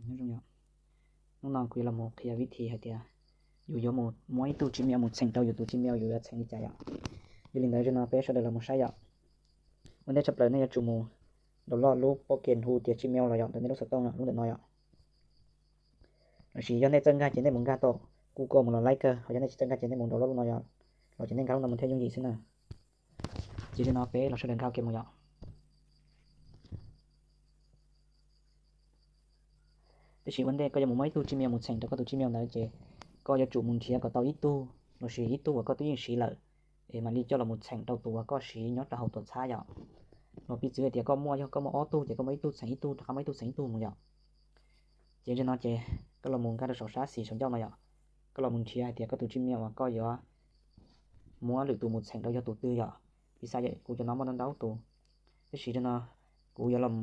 Nyob zoo yom, hnub no kuv yuav los mus qhia vib thi hais tias yus yuav mus muab ib tug Gmail mus txheem rau yus tus Gmail, yus yuav txheem li cas yom. Yog li ntawd zaum no peb sawv daws los mus saib yom. Ua ntej tshaj plaws nej yuav tsum mus download lub pob ke hu tias Gmail los yom, ntawm nej lub xov tooj no, lub ntawm no yom. Los sis yog nej txawj nkag ces nej mus nkag tau Google mus los laib kawg, ho yog nej tsis txawj nkag ces nej mus download lub no yom, los ces nej nkag lub no mus thiaj yooj yim xwb na. Ces zaum no peb los sawv daws nkag ke mus yom. Tab sis ua ntej koj yuav mus muab ib tug Gmail mus txheem rau koj tus Gmail ntawd ces koj yuav tsum mus nrhiav kom tau ib tug los sis ib tug uas koj twb yeej siv lawm, es mam li coj los mus txheem rau tus uas koj siv nyob rau hauv tuam txhab yom. Los piv txwv hais tias koj muaj, yog koj muaj ob tug ces koj muab ib tug txheem ib tug rov qab muab ib tug txheem ib tug mus yom. Ces zaum no ces koj los mus nkag rau saum sab xis saum ncauj no yom, koj los mus nrhiav hais tias koj tus Gmail uas koj yuav muab lwm tus mus txheem rau yog tus twg yom. Piv xam kuv cov no muaj ntau ntau tus, tab sis zaum no kuv yuav los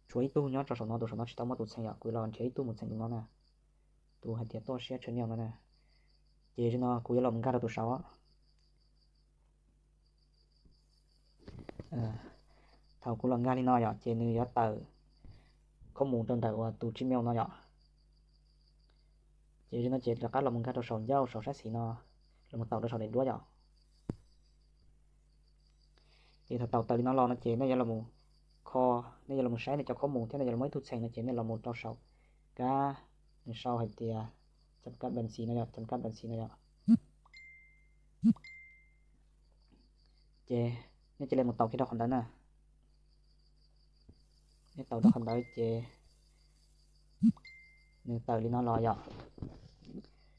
tshuav ib tug nyob rau saum no, tus saum no tsis tau muaj tus txheem yom, kuv yuav los nrhiav ib tug mus txheem tus no na, tus hais tias Toj Siab Channel no na. Ces zaum no kuv yuav los nkag rau tus saud. Thaum kuv los nkag li no yom ces nws yuav tawm khob mus rau ntawm uas tus Gmail no yom. Ces zaum no ces rov qab los mus nkag rau saum ncauj saum sab xis no, los mus taus rau saum daim duab yom. Ces thaum tau tawm li no los no ces nej yuav los mus kho, nej yuav los mus saib nej cov khob mus thiab nej yuav los muab ib tug txheem no ces nej los mus rau saum kab, nws sau hais tias chấm cắt bản xí no yom, chấm cắt bản xí no yom. Ces nej cia li mus taus kiag rau qhov ntawd na. Nej taus rau qhov ntawd ces nws tawm li no los yom.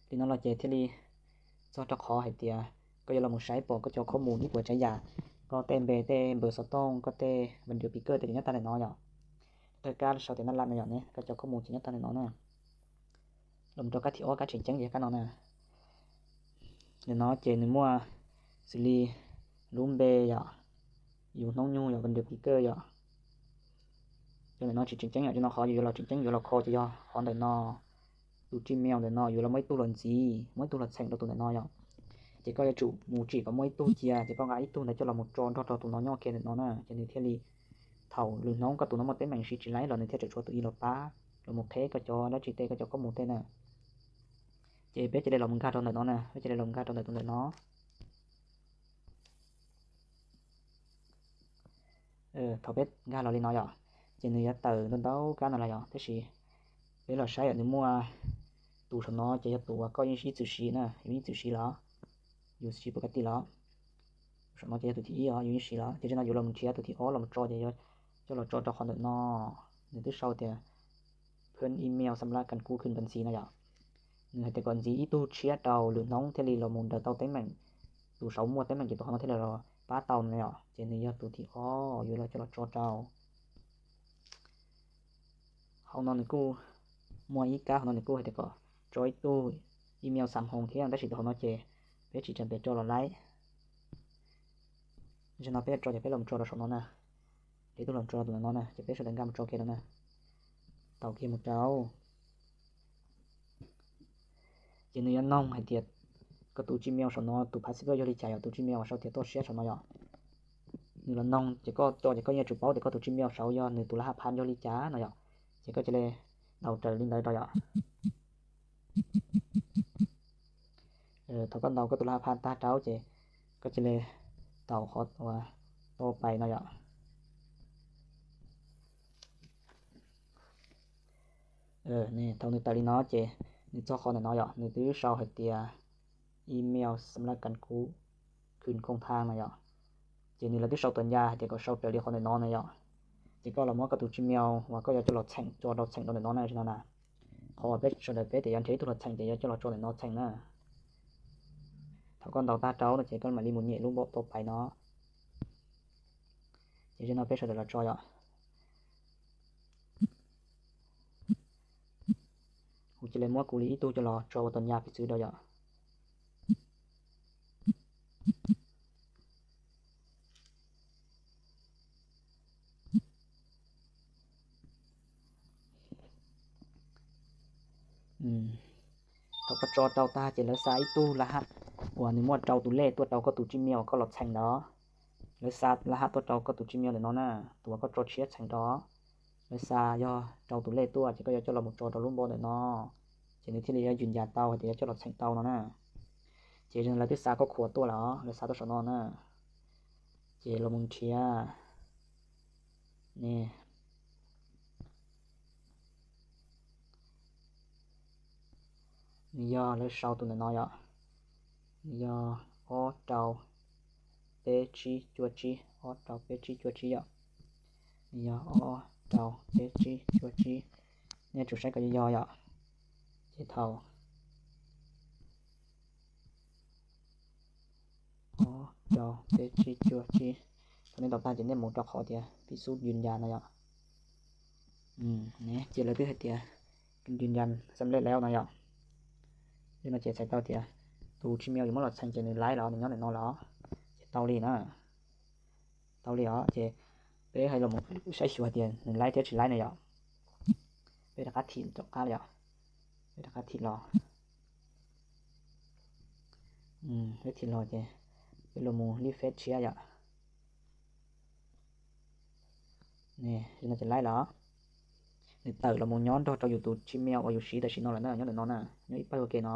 Li no los ces thiaj li txog rau qhov hais tias koj yuav los mus saib pom koj cov khob mus ib puas tsav yam, koj tej npe, tej npawb xov tooj, koj tej vaj nriav piv kawj tej ces nyob tag ntawm no yom. Tej kab sau tias naj laj no yom ne, koj cov khob mus ces nyob tag ntawm no na. Los rau kab thib ob, kab tseem ceeb ces kab no na. Ntawm no ces nws muaj xws li lub npe yom, yus hnub nyoog yom, vaj nriav piv kawj yom. Cov ntawm no tsis tseem ceeb yom, cov no qhov yus yuav los tseem ceeb yuav los kho ces yog qhov ntawm no, tus Gmail ntawm no yuav los muab ib tug los ntxiv, muab ib tug los txheem rau tus ntawm no yom. Ces koj yuav tsum mus tsim kom muaj ib tug cia, ces koj nqa ib tug ntawd coj los mus tso nrog rau tus no nyob ke ntawm no na, ces nws thiaj li, thaum lwm hnub koj tus no muaj teeb meem siv tsis laib los nws thiaj tseem tshuav tus ib los pab los mus qheb koj cov dab tsi tej, koj cov khob mus tej na. Ces peb cia li los nkag rau ntawm no na, peb cia li los nkag rau ntawm tus ntawm no. Thaum peb nkag los li no yom, ces nws yuav tawm ntau ntau kab no los yom, tab sis peb los saib yom, nws muaj tus saum no ces yog tus uas koj yeej ib txwm siv na, yus ib txwm siv los, yus siv pus kav tim los. Saum no ces yog tus thib ib os, yus yeej siv los, ces zaum no yus los nrhiav tus thib ob los tso ces yuav coj los tso rau qhov ntawm no. Nws twb sau tias phwb email xam laj kas kub khwb npas ntxiv no yom. Nws hais tias kom ntxiv ib tug tshiab rau lwm hnub thiaj li los mus nrawm tau teeb meem, tus saum muaj teeb meem ces tus qhov no thiaj li los pab tau no yom. Ces nws yog tus thib ob yuav los coj los tso rau. Hauv no nws kuj muaj ib kab, hauv no nws kuj hais tias kom tso ib tug email xam hoo thiab, tab sis tus hauv no ces peb tsis tseem pem tso los laib. Zaum no peb tso ces peb los tso rau saum no na, ib tug los tso rau tus no na, ces peb sawv daws nkag mus tso kiag no na. Tau kiag mus rau, ces nws yuav noog hais tias koj tus Gmail saum no tus password yog li cas yom, tus Gmail uas sau tias Toj Siab saum no yom. Nws los noog ces koj tso ces koj yeej yuav tsum paub tias koj tus Gmail saud yog nws tus lab haj phab yog li cas no yom. Ces koj cia li ntaus raws li ntawd rau yom. Thaum koj ntaus koj tus lab haj phab tag rau ces koj cia li taus qhov uas tau pais no yom. Thaum nws tawm li no ces nws txog qhov ntawm no yom, nws twb sau hais tias email xam laj kas kub khwb khooj thaj no yom. Ces nws lawv twb sau tus ncas hais tias kom sau raws li qhov ntawm no na yom. Ces koj los muab koj tus Gmail uas koj yuav coj los txheem tso rau txheem rau ntawm no na, no na. Qhov uas peb sawv daws peb tias yuav nrhiav ib tug los txheem ces yuav coj los tso ntawm no txheem na. Thaum koj ntaus tag rau no ces koj mam li mus nyem lub npau tau pais no. Ces zaum no peb sawv daws los tso yom. Kuv cia li muab kuv li ib tug coj los tso ua tus ncas piv txwv rau yom. Thaum koj tso rau tag ces lawv xa ib tug lab haj uas nws muaj rau tus lej tuaj rau koj tus Gmail uas koj los txheem ntawd. Lawv xa lab haj tuaj rau koj tus Gmail ntawm no na, tus uas koj tso tshiab txheem rau. Lawv xa yog rau tus lej tuaj ces koj yuav coj los mus tso rau lub npoo ntawm no, ces nws thiaj li yuav yws ncas tau hais tias yuav coj los txheem tau no na. Ces lawv twb xa koj khuam tuaj lawm, lawv xa tuaj saum no na. Ces los mus nrhiav ne, nws yog lawv sau tus ntawm no yom, nws yog ob rau peb tsib cuaj tsib, ob rau peb tsib cuaj tsib yom. Nws yog ob rau peb tsib cuaj tsib, nej tsum saib kom yog yog yom. Ces thaum ob rau peb tsib cuaj tsib, thaum nej tau tag ces nej mus rau qhov tias phim xub yws ncas no yom. Ces lawv twb hais tias yws ncas xam lej lawm no yom. Li no ces txhais tau tias tus Gmail yus muab los txheem ces nws laib los nws nyob ntawm no los, ces tau li na. Tau li os, ces peb hais los saib xyuas tias nws laib thiab tsis laib na yom. Peb rov qab thim rov qab yom, peb rov qab thim los, peb thim los ces peb los mus lij feb tshiab yom. Li no ces laib los, nws tawm los mus nyob nrog rau yus tus Gmail uas yus siv tam sim no lawm na, nyob ntawm no na, nyob ib pawg ua ke no.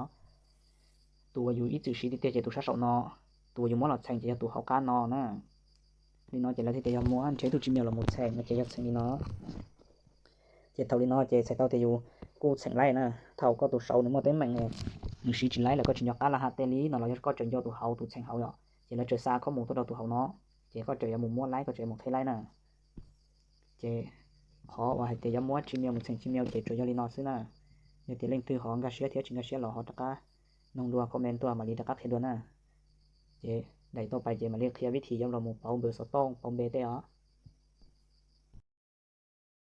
Tus uas yus ib txwm siv tiag tiag ces tus sab saum no, tus uas yus muab los txheem ces yog tus hauv qab no na. Li no ces lawv thiaj tias yog muab nrhiav ib tug Gmail los mus txheem no ces yog txheem li no. Ces thaum li no ces txhais tau tias yus kuj txheem laib na. Thaum koj tus saud nws muaj teeb meem, nws siv tsis laib lawm koj tsis nco qab laj ha tej li no los yog koj tseem nco tus hauv tus txheem hauv yom, ces lawv tseem xa qhob mus tuaj rau tus hauv no, ces koj tseem yuav mus muab laib, koj tseem yuav mus qhib laib na. Ces qhov uas hais tias yuav muab Gmail mus txheem Gmail ces tsuas yog li no xwb na. Yog tias leej twg ho nkag siab thiab tsis nkag siab los ho rov qab noog dua, comment tuaj mam li rov qab qhia dua na. Ces daim tau pais ces mam li qhia vib thim yuav los mus pauv npawb xov tooj, pauv npe tej os.